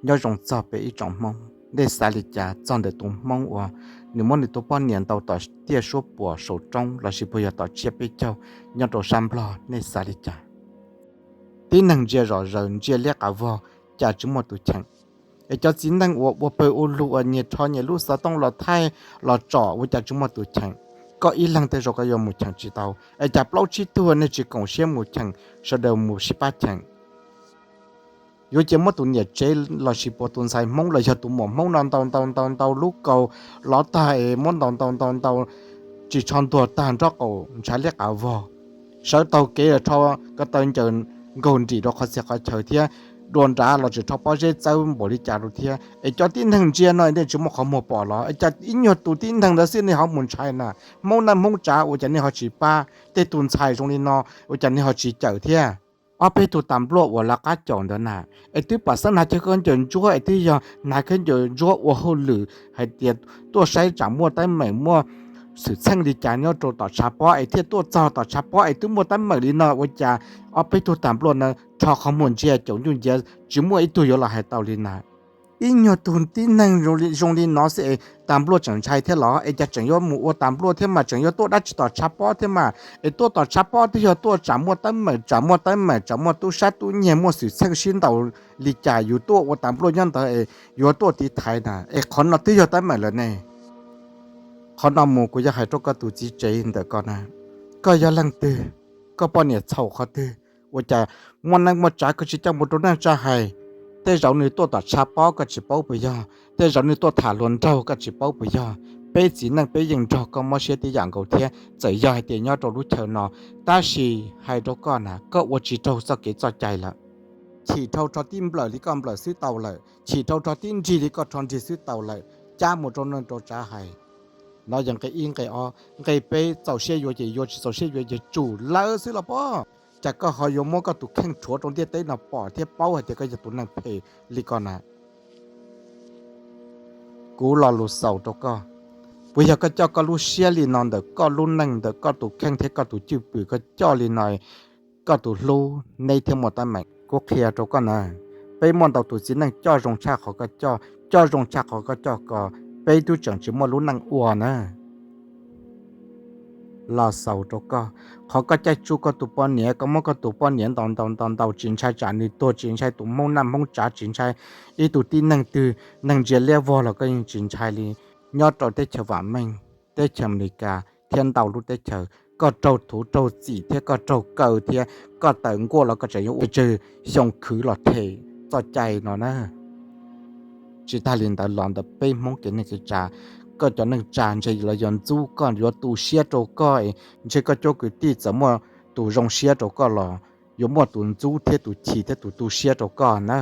Nyob zoo txog peb ib tsoom Hmoob, nej xav li cas txog ntawm tus Hmoob uas nws muab nws tus poj niam ntaus tom tiaj suab puam saum roob lossis puas yog tom tsiaj peb caug nyob rau sab Nplog, nej xav li cas? Tib neeg ntsia zom zaws, ntsia liab qab vog, cas tsis muaj tus cheem. Es cov txiv neej uas ua pawg ua lug uas nyias rho nyias lub xov tooj los thaij los tsom ua cas tsis muaj tus cheem. Koj ib leeg tej zaum koj yuav mus cheem tsis tau, es cas plaub tsib tug nej tsis koom siab mus cheem, sawv daws mus sib pab cheem? Yuav cia muab tus niam tsev lossis puas tus ntxhais Hmoob los yog tus muam Hmoob no ntaus ntaus ntaus ntaus lub kaus lov tag es muab ntaus ntaus ntaus ntaus tsis tsho ntuag tag nraub qaum ntshav liab qab vog, sawv taug kev rho ko taw ncaws nkaug nrim rau qhov txhia qhov chaw thiab, dua nrad los tsis rho pob zeb txawb npaum li cas rau thiab. Es cov tib neeg ntsia no nej tsis muaj qhov muag pom los? Es cas ib nyuag tus tib neeg ntawd xwb nej ho mus ntshai na? Hmoob neej Hmoob tsav ua cas nej ho tsis pab? Tej tus ntxhais zoo li no ua cas nej ho tsis cawm thiab? Ob peb tug tas npluaj uas lawv qab caum ntawd na, es twb pom xeeb hnav chaw khaub ncaws ntsuab, es twb yog hnav khaub ncaws ntsuab ua hauj lwm hais tias tuaj saib tsam muaj teeb meem muaj xwm txheej li cas nyob rau tom tshav pob, es thiaj tuaj txog tom tshav pob es twb muaj teeb meem li no, ua cas ob peb tug tas npluaj na rho qhov muag ntsia caum ncuj nciav tsis muaj ib tug yuav los hais tau li na? Ib nyuag tus tib neeg zoo li no xwb es tas npluaj tseem ntshai thiab los? Es cas tseem yuav mus ua tas npluaj thiab mas, tseem yuav tuaj dab tsi tom tshav pob thiab mas? Es tuaj tom tshav pob twb yog tuaj tsam muaj teeb meem, tsam muaj teeb meem, tsam muaj tub sab tub nyiag muaj xwm txheej sib ntaus li cas yus tuaj ua tas npluaj nyob ntawd es yuav tuaj tiv thaiv na? Es qhov no twb yog teeb meem lawm ne. Qhov no mus kuv yog hais rau koj tus txiv tsev ntawm koj na, koj yog leej twg? Koj poj niam txhaum qhov twg? Ua cas muaj neej muaj tsav koj tsis coj mus rau neej tsa hais? Tej zaum nws tuaj tom tshav pob koj tsis paub puas yog? Tej zaum nws tuaj tham hluas nraug koj tsis paub puas yog? Peb txiv neej peb yeej nrog koj mob siab tib yam nkaus thiab, txawm yog hais tias nyob rau lub chaw no, tab sis hais rau koj na, koj ua tsis raug txoj kev txoj cai lawm. Chim dhau rho tib nplawm li koj nplawm xwb tau lawm, chim dhau rho tib nrig li koj rho nrig xwb tau lawm, cab mus rau neej rau tsav hais. No yog nqe ib. Nqe ob, nqe peb, txaus siab yuav ces yuav, tsis txaus siab yuav ces tsum lawv xwb los pob. Cas koj ho yuav muab koj tus kheej rhuav rau ntiaj teb no pom thiab paub hais tias koj yog tus neeg phem li koj na? Kuv lo lus xaus rau koj, puas yog koj coj koj lub siab li no ntawm koj lub neej, ntawm koj tus kheej thiab koj tus cwj pwm koj coj li no, koj tus hlub neb thiaj muaj teeb meem? Kuv qhia rau koj na, peb muaj ntau tus txiv neej coj zoo tshaj qhov koj coj, coj zoo tshaj qhov koj coj ko, peb twb tseem tsis muaj lub neej ua na. Los xaus rau koj, qhov koj caij tsuj koj tus poj niam, koj muab koj tus poj niam ntaus ntaus ntaus ntaus tsis ntshai tsam nws tuag, tsis ntshai tus Hmoob neej Hmoob tsav, tsis ntshai ib tug tib neeg twg, neeg ntsia liab vog los koj yeej tsis ntshai li. Nyob rau teb chaws vam meej, teb chaws Amelikas thiab ntau lub teb chaws, koj raug thuv raug txim thiab koj raug kaw thiab koj tawm nkuaj los koj tseem yuav ua tsawg xyoo khwv los them txoj cai no na. Tsis tag li ntawd los ntawm peb Hmoob kev neej kev tsav, koj cov neej tsa ntshe los yog ntxub koj, yuav tu siab rau koj, ntshe koj cuab kwv tij txawm muaj tus zoo siab rau koj los yuav muaj tus ntxub thiab tus chim thiab tus tu siab rau koj na.